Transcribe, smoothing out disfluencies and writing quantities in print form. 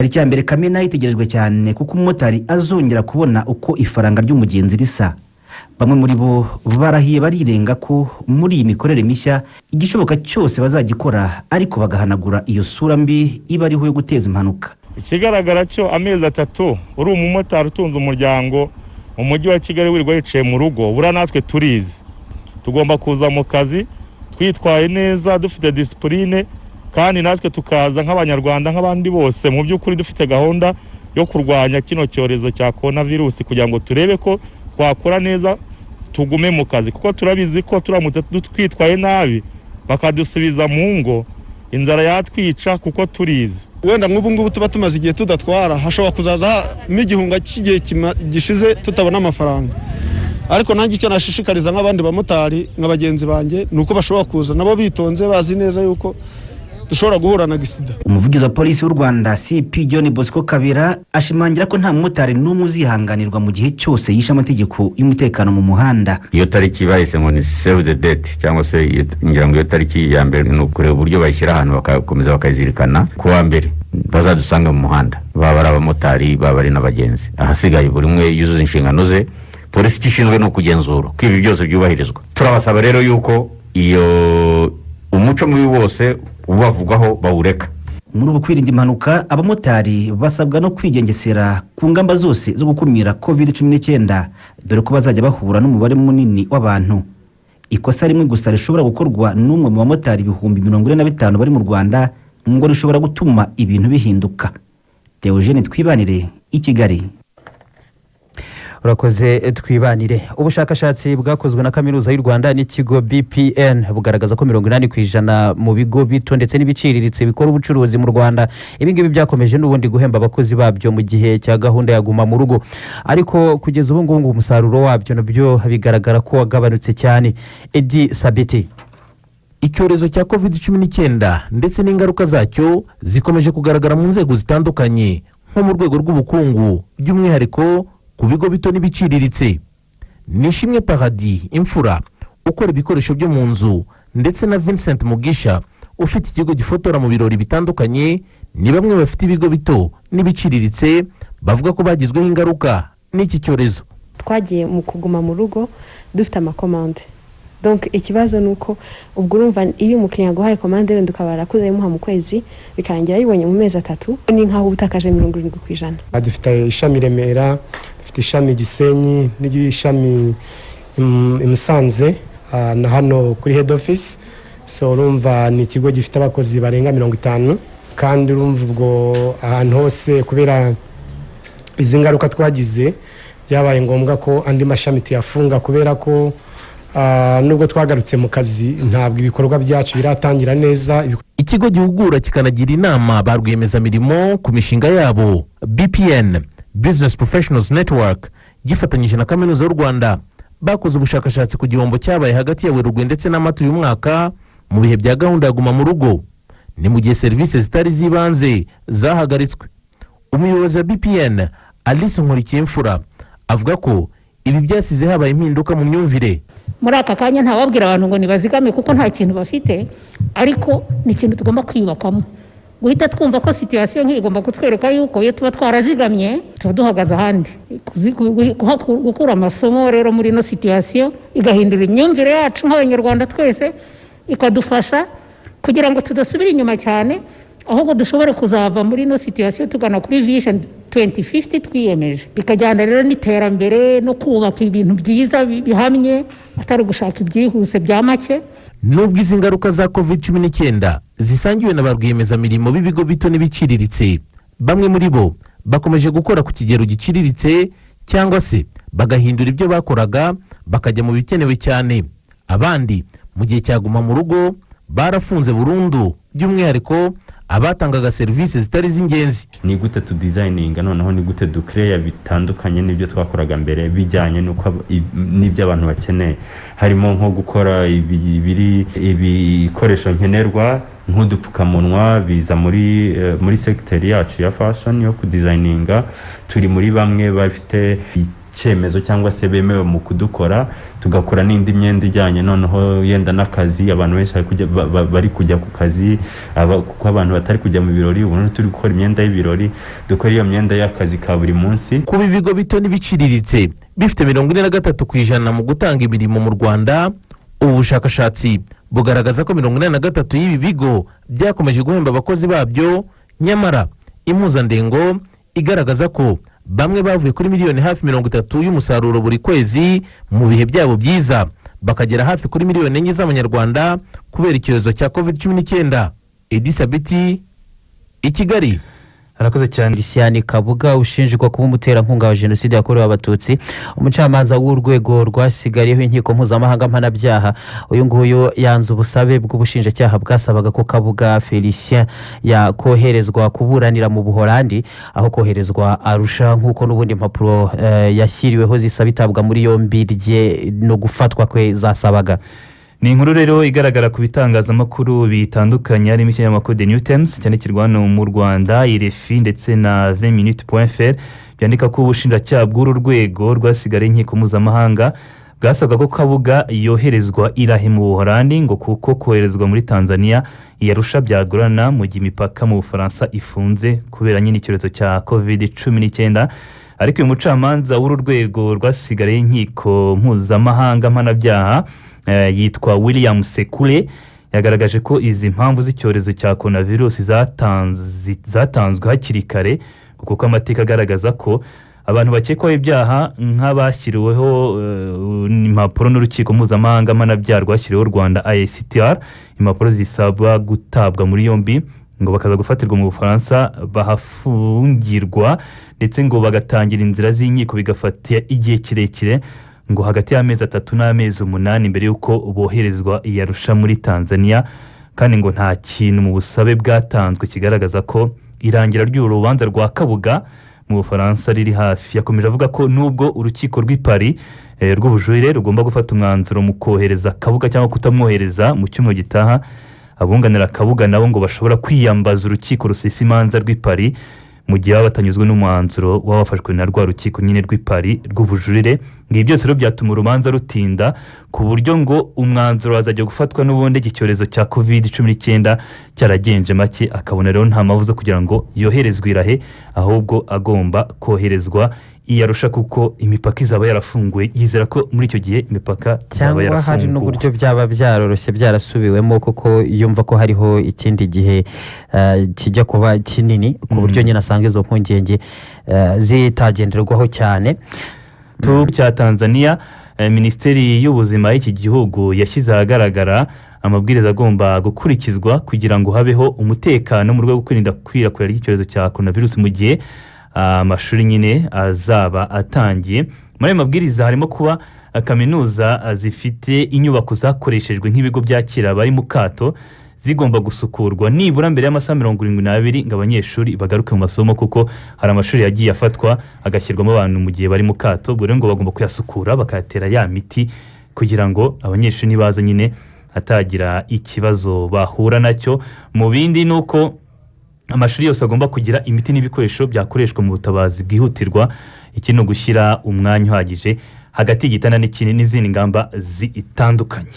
Tariki ya 1 Kamena itegerejwe cyane, kuko umumotari azongera kubona uko ifaranga ry'umugenzi risa. Bamwe muri bo barahiye barirenga ko muri iyi mikorere mishya igishoboka cyose bazagikora, ariko bagahanagura iyo sura mbi iba ariho yo guteza impanuka. Ikigaragara cyo, amezi 3 uri umumotari utunze umuryango mu Mujyi wa Kigali wirirwa wicaye mu rugo, buriya natwe turizi tugomba kuza mu kazi twitwaye neza, dufite discipline, kandi natwe tukaza nk'Abanyarwanda nk'abandi bose, mu by'ukuri dufite gahunda yo kurwanya kino cyorezo cya korona virusi, kugira ngo turebe ko twakora neza, tugume mu kazi, kuko turabizi ko turamutse twitwaye nabi bakadusubiza mu ngo, inzara yatwica, kuko turizi. Wenda nk'ubu ngubu tuba tumaze igihe tudatwara, hashobora kuzaza n'igihunga cy'igihe gishize tutabona amafaranga. Ariko nanjye icyo nashishikariza nk'abandi bamotari nka bagenzi banjye ni uko bashobora kuza nabo bitonze, bazi neza yuko dushobora guhura na accident. Umuvugizi wa Polisi y'u Rwanda, CP John Bosco Kabera, ashimangira ko nta mumotari n'umwe uzihanganirwa mu gihe cyose yishe amategeko y'umutekano mu muhanda. Iyo tariki bahise ngo ni save the date, cyangwa se ngira ngo iyo tariki ya mbere ni ukureba uburyo bayishyira ahantu bagakomeza bakayizirikana. Ku wa mbere bazadusanga mu muhanda, baba ari abamotari, baba ari n'abagenzi. Ahasigaye buri umwe yuzuza inshingano ze. Polisi icyo ishinzwe ni ukugenzura ko ibi byose byubahirizwa. Turabasaba rero yuko iyo umuco mubi wose ubavugwaho bawureka. Muri ubu kwirinda impanuka, abamotari basabwa no kwigengesera ku ngamba zose zo gukumira COVID-19, dore ko bazajya bahura n'umubare munini w'abantu. Ikosa rimwe gusa rishobora gukorwa n'umwe mu bamotari 45,000 bari mu Rwanda ngo rishobora gutuma ibintu bihinduka. Theogene Twibanire, i Kigali. Urakoze, Twibanire. Ubushakashatsi bwakozwe na Kaminuza y'u Rwanda n'ikigo BPN bugaragaza ko 80% mu bigo bito ndetse n'ibiciriritse bikora ubucuruzi mu Rwanda, ibi ngibi byakomeje n'ubundi guhemba abakozi babyo mu gihe cya gahunda ya Guma mu Rugo, ariko kugeza ubu ngubu umusaruro wabyo nabyo bigaragara ko wagabanutse cyane. Edi Sabiti. Icyorezo cya COVID-19 ndetse n'ingaruka zacyo zikomeje kugaragara mu nzego zitandukanye, nko mu rwego rw'ubukungu, by'umwihariko ku bigo bito n'ibiciriritse. Nishimwe Paradis Imfura ukora ibikoresho byo mu nzu ndetse na Vincent Mugisha ufite ikigo gifotora mu birori bitandukanye ni bamwe bafite ibigo bito n'ibiciriritse bavuga ko bagizweho ingaruka n'iki cyorezo. Twagiye mu kuguma mu rugo dufite amakomande. Donc ikibazo ni uko ubwo urumva iyo umukiriya aguhaye komande, wenda ukaba warakuze ayimuha mu kwezi, bikarangira ayibonye mu mezi 3, ni nk'aho uba utakaje 70%. Dufite ishami i Remera, dufite ishami Gisenyi n'ishami i Musanze na hano kuri head office. So urumva ni ikigo gifite abakozi barenga 50, kandi urumva ubwo ahantu hose kubera izi ngaruka twagize, byabaye ngombwa ko andi mashami tuyafunga, kubera ko nubwo twagarutse mu kazi, ntabwo ibikorwa byacu biratangira neza. Ikigo gihugura kikanagira inama ba rwiyemezamirimo ku mishinga yabo, BPN, Business Professionals Network, gifatanyije na Kaminuza y'u Rwanda, bakoze ubushakashatsi ku gihombo cyabaye hagati ya Werurwe ndetse na Mata uyu mwaka mu bihe bya gahunda ya Guma mu Rugo. Ni mu gihe serivisi zitari z'ibanze zahagaritswe. Umuyobozi wa BPN, Alice Nkurikiyimfura, avuga ko ibi byasize habaye impinduka mu myumvire. Muri aka kanya ntawabwira abantu ngo nibazigame kuko nta kintu bafite, ariko ni ikintu tugomba kwiyubakamo, guhita twumva ko situation nk'iyi igomba kutwereka yuko iyo tuba twarazigamye tuba duhagaze ahandi. Gukura amasomo rero muri ino situation igahindura imyumvire yacu nk'Abanyarwanda twese, ikadufasha kugira ngo tudasubira inyuma cyane, ahubwo dushobore kuzava muri ino situation tugana kuri Vision 2050 twiyemeje, bikajyana rero n'iterambere no kubaka ibintu byiza bihamye, atari ugushaka ibyihuse bya make. Nubwo izi ngaruka za COVID-19 zisangiwe na ba rwiyemezamirimo b'ibigo bito n'ibiciriritse, bamwe muri bo bakomeje gukora ku kigero giciriritse cyangwa se bagahindura ibyo bakoraga bakajya mu bikenewe cyane. Abandi mu gihe cya Guma mu Rugo barafunze burundu, by'umwihariko abatangaga serivisi zitari iz'ingenzi. Ni gute tudesigninga noneho, ni gute dukereya bitandukanye n'ibyo twakoraga mbere, bijyanye n'uko n'ibyo abantu bakeneye, harimo nko gukora ibikoresho nkenerwa nk'udupfukamunwa, biza muri segiteri yacu ya fashion yo kudesigninga. Turi muri bamwe bafite icyemezo cyangwa se bemewe mu kudukora. Tugakora n'indi myenda ijyanye noneho yenda n'akazi. Abantu benshi bari kujya ku kazi, kuko abantu batari kujya mu birori. Ubu turi gukora imyenda y'ibirori, dukora iyo myenda y'akazi ka buri munsi. Kuba ibigo bito n'ibiciriritse bifite 43% mu gutanga imirimo mu Rwanda, ubu bushakashatsi bugaragaza ko 83 y'ibi bigo byakomeje guhemba abakozi babyo, nyamara impuzandengo igaragaza ko bamwe bavuye kuri miliyoni hafi 30 y'umusaruro buri kwezi mu bihe byabo byiza, bakagera hafi kuri miliyoni 4 z'amanyarwanda kubera icyorezo cya COVID-19. Edisabiti i Kigali. Arakoze cyane. Felicien Kabuga ushinjwa kuba umuterankunga wa Jenoside yakorewe Abatutsi, umucamanza w'urwego rwasigariyeho inkiko mpuzamahanga mpanabyaha uyu nguyu yanze ubusabe bw'ubushinjacyaha bwasabaga ko Kabuga Felicien yakoherezwa kuburanira mu Buhorandi aho koherezwa Arusha, nk'uko n'ubundi impapuro yashyiriweho zisaba itabwa muri yombi rye no gufatwa kwe zasabaga. Ni inkuru rero igaragara ku bitangazamakuru bitandukanye, harimo ikinyamakuru The New Times cyandikirwa hano mu Rwanda, RFI ndetse na 20minutes.fr, byandika ko ubushinjacyaha bw'uru rwego rwasigariye inkiko mpuzamahanga bwasabwa ko Kabuga yoherezwa i La Haye mu Buhorandi, ngo kuko koherezwa muri Tanzania i Arusha byagorana mu gihe imipaka mu Bufaransa ifunze kubera nyine icyorezo cya COVID-19. Ariko uyu mucamanza w'uru rwego rwasigariye inkiko mpuzamahanga mpanabyaha yitwa William Sekule, yagaragaje ko izi mpamvu z'icyorezo cya coronavirus zatanzwe hakiri kare, kuko amateka agaragaza ko abantu bakekwaho ibyaha nk'abashyiriweho impapuro n'urukiko mpuzamahanga mpanabyaha rwashyiriweho u Rwanda, ICTR, impapuro zisaba gutabwa muri yombi, ngo bakaza gufatirwa mu Bufaransa bahafungirwa, ndetse ngo bagatangira inzira z'inkiko bigafata igihe kirekire, ngo hagati y'amezi 3 n'amezi 8 mbere y'uko boherezwa i Arusha muri Tanzania. Kandi ngo nta kintu mu busabe bwatanzwe kigaragaza ko irangira ry'uru rubanza rwa Kabuga mu Bufaransa riri hafi. Yakomeje avuga ko nubwo urukiko rw'i Paris rw'ubujurire rugomba gufata umwanzuro mu kohereza Kabuga cyangwa kutamwohereza mu cyumweru gitaha, abunganira Kabuga nabo ngo bashobora kwiyambaza urukiko rusesa imanza rw'i Paris mu gihe baba batanyuzwe n'umwanzuro waba wafashwe na rwa rukiko nyine rw'i Paris rw'ubujurire. Ngo ibi byose rero byatuma urubanza rutinda, ku buryo ngo umwanzuro wazajya gufatwa n'ubundi iki cyorezo cya COVID-19 cyaragenje make. Akabona rero nta mpamvu zo kugira ngo yoherezwe i La Haye, ahubwo agomba koherezwa i Arusha kuko imipaka izaba yarafunguwe. Yizera ko muri icyo gihe imipaka izaba Cyangwa hari yarafunguwe. n'uburyo byaba byaroroshye, byarasubiwemo, kuko yumva ko hariho ikindi gihe kijya kuba kinini, ku buryo nyine asanga izo mpungenge zitagenderwaho cyane. Tu cya Tanzania, Minisiteri y'Ubuzima y'iki gihugu yashyize ahagaragara amabwiriza agomba gukurikizwa kugira ngo habeho umutekano mu rwego rwo kwirinda ikwirakwira ry'icyorezo cya coronavirus mu gihe amashuri nyine azaba atangiye. Muri ayo mabwiriza harimo kuba kaminuza zifite inyubako zakoreshejwe nk'ibigo byakira abari mu kato zigomba gusukurwa nibura mbere y'amasaha 72 ngo abanyeshuri bagaruke mu masomo, kuko hari amashuri yagiye afatwa agashyirwamo abantu mu gihe bari mu kato. Ubwo rero ngo bagomba kuyasukura, bakayatera ya miti, kugira ngo abanyeshuri nibaza nyine hatagira ikibazo bahura nacyo. Mu bindi ni uko amashuri yose agomba kugira imiti n'ibikoresho byakoreshwa mu butabazi bwihutirwa. Iki ni ugushyira umwanya uhagije hagati y'igitanda n'ikindi, n'izindi ngamba zitandukanye.